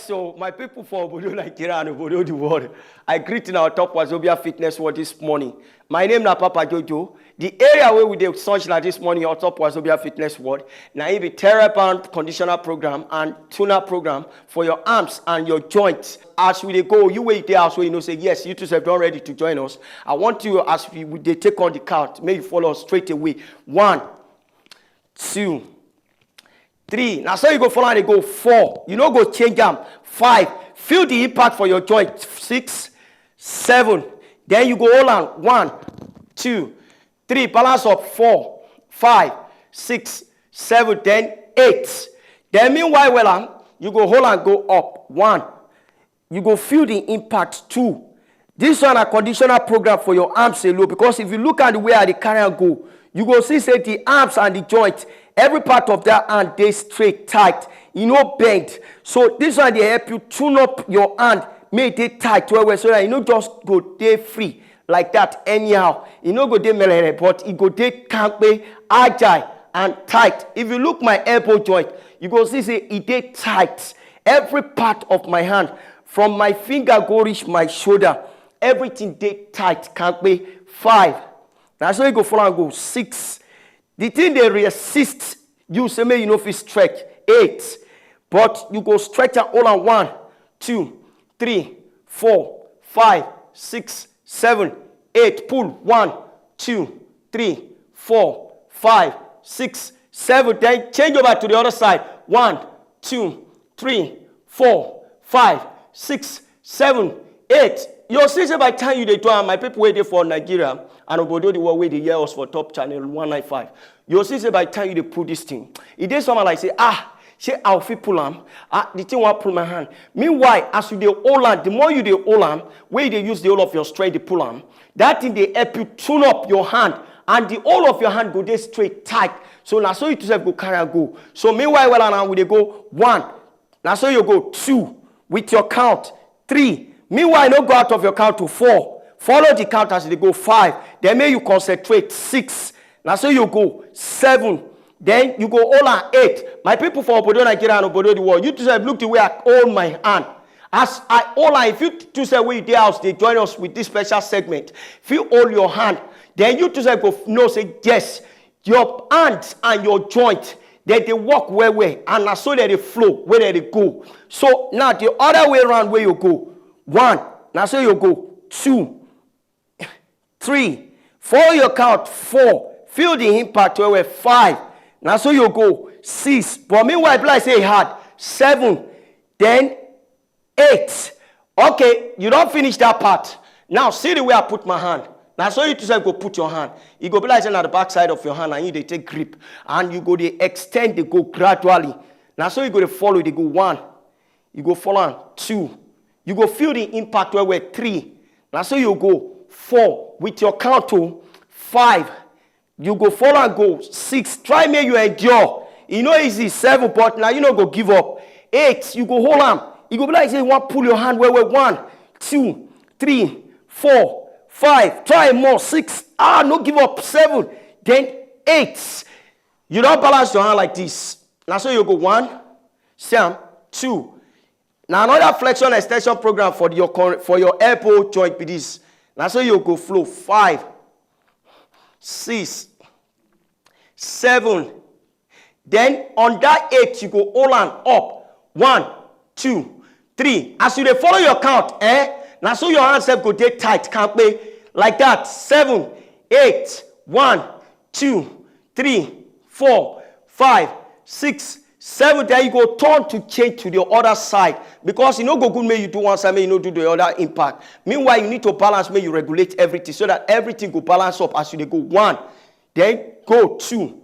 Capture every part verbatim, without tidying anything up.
So, my people for Obodo Nigeria and Obodo the world, I greet in our top Wazobia Fitness World this morning. My name na Papa Jojo. The area where we dey search na this morning on top Wazobia Fitness World. Now it be Terrapin Conditioner Program and Tuna Program for your arms and your joints. As we dey go, you wait there as well, you know, say yes, you too have done ready to join us. I want you, as we, we dey take on the count, may you follow us straight away. One, two, three. Now so you go follow and go four. You know go change them. Five. Feel the impact for your joint. Six, seven. Then you go hold on. One, two, three. Balance up. Four, five, six, seven. Then eight. Then meanwhile, well, um, you go hold and go up. One, you go feel the impact too. This one a conditional program for your arms alone, because if you look at the way I dey carry am go, you go see say the arms and the joint, every part of that hand dey straight, tight, e no bend. So this one dey help you tune up your hand, make e dey tight well well, so that e no just go dey free like that anyhow. E no go dey melele, but e go dey kampe, agile and tight. If you look my elbow joint, you go see say e dey tight. Every part of my hand, from my finger go reach my shoulder, everything dey tight kampe. Five. Now so you go follow and go. Six. The thing dey resist you, say make you no fit stretch. Eight. But you go stretch and hold on. One, two, three, four, five, six, seven, eight. Pull. One, two, three, four, five, six, seven. Then change over to the other side. One, two, three, four, five, six, seven, eight. You'll see say by the time you dey do am, my people wey dey for Nigeria and obodo the world wey dey hear us for top channel one nine five, you'll see say by the time you dey put this thing, e dey somehow like say, ah, shey I fit pull am? Ah, the thing wan pull my hand. Meanwhile, as you dey hold am, the more you dey hold am, wey you dey use the whole of your strength dey pull am, that thing dey help you tune up your hand, and the whole of your hand go dey straight, tight. So na so you too sef go carry am go. So meanwhile, well, now we dey go. One. Na so you go. Two. With your count. Three. Meanwhile, no go out of your count to four. Follow the count as you dey go. Five. Then make you concentrate. Six. Na so you go. Seven. Then you go hold on. Eight. My people for obodo Nigeria and obodo the world, you too sef look the way I hold my hand. As I hold am, if you too sef wey you dey house dey join us with this special segment, if you hold your hand, then you too sef go know say yes, your hand and your joint, they dey work well well, and na so they dey flow, where they dey go. So now the other way around, where you go. One. Na so you go. Two. Three. Follow your count. Four. Feel the impact well well. Five. Na so you go. Six. But meanwhile, be like say e hard. Seven. Then eight. Okay, you don finish that part. Now see the way I put my hand. Na so you too sef go put your hand. E go be like say na the back side of your hand and you dey take grip, and you go dey extend, dey go gradually. Na so you go dey follow, dey go. One. You go follow am. Two. You go feel the impact well well. Three. Na so you go. Four. With your count o. Five. You go follow am go. Six. Try make you endure. E no easy. Seven. But na you no go give up. Eight. You go hold am. E go be like say you wan pull your hand well well. One. Two. Three. Four. Five. Try more. Six. Ah, no give up. Seven. Then eight. You don balance your hand like this. Na so you go. One. See am. Two. Na another flexion extension program for your cor-, for your elbow joint be this. Na so you go flow. Five. Six. Seven. Then on that eight, you go hold am up. One. Two. Three. As you dey follow your count, eh, na so your hand sef go dey tight kampe. Like that. Seven. Eight. One. Two. Three. Four. Five. Six. Seven. Then you go turn to change to the other side, because e no go good make you do one side, make you no do the other impact. Meanwhile, you need to balance, make you regulate everything so that everything go balance up as you dey go. One. Then go. Two.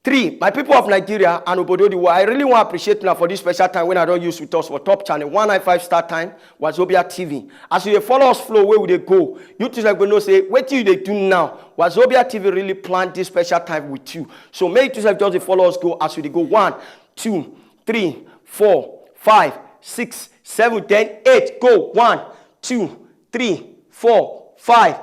Three. My people of Nigeria and obodo the world, I really wan appreciate una for this special time wey I don use with us for top channel one nine five Star Time, Wazobia T V. As you dey follow us flow, where we dey go, you too sef go know say wetin you dey do now, Wazobia T V really plan this special time with you. So make you too sef just dey follow us go as we dey go. One. Two. Three. Four. Five. Six. Seven. Then eight. Go. One. Two. Three. Four. Five.